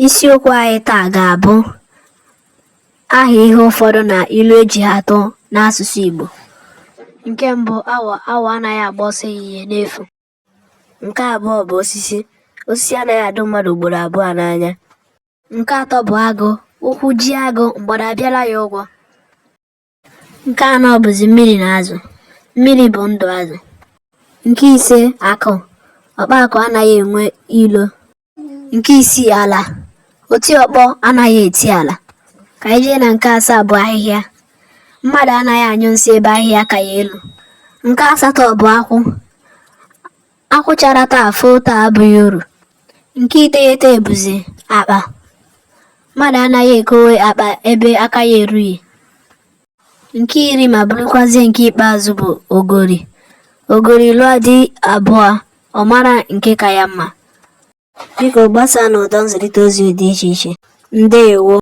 Isiokwu anyị taa ga-abụ aha ihe ụfọdụ na ilu eji ha atụ n'asụsụ Igbo. Nke mbụ, awọ. Awọ anaghị agba ọsọ ehihie n'efu. Nke abụọ bụ osisi. Osisi anaghị adụ mmadụ ugboro abụọ n'anya. Nke atọ bụ agụ. Ụkwụ ji agụ, mgbada abịala ya ụgwọ. Nke anọ bụzi mmiri na azụ. Mmiri bụ ndụ azụ. Nke ise, akụ. Ọkpa akụ anaghị enwe ilo. Nke isii, ala. Oti ọkpọ anaghị eti ala. Ka anyị jee na nke asaa bụ ahịhịa. Mmadụ anaghị anyụ nsị ebe ahịhịa ka ya elu. Nke asatọ bụ akwụ. Akwụ chara taa foo taa abụghị uru. Nke iteghete bụzi akpa. Mmadụ anaghị ekowe akpa ebe aka ya erughị. Nke iri ma bụrụkwazie nke ikpeazụ bụ ogori. Ogori lụọ di abụọ, ọ mara nke ka ya mma. Biko gbasaa n'ụdọ nzirịta ozi dị iche iche. Ndewo.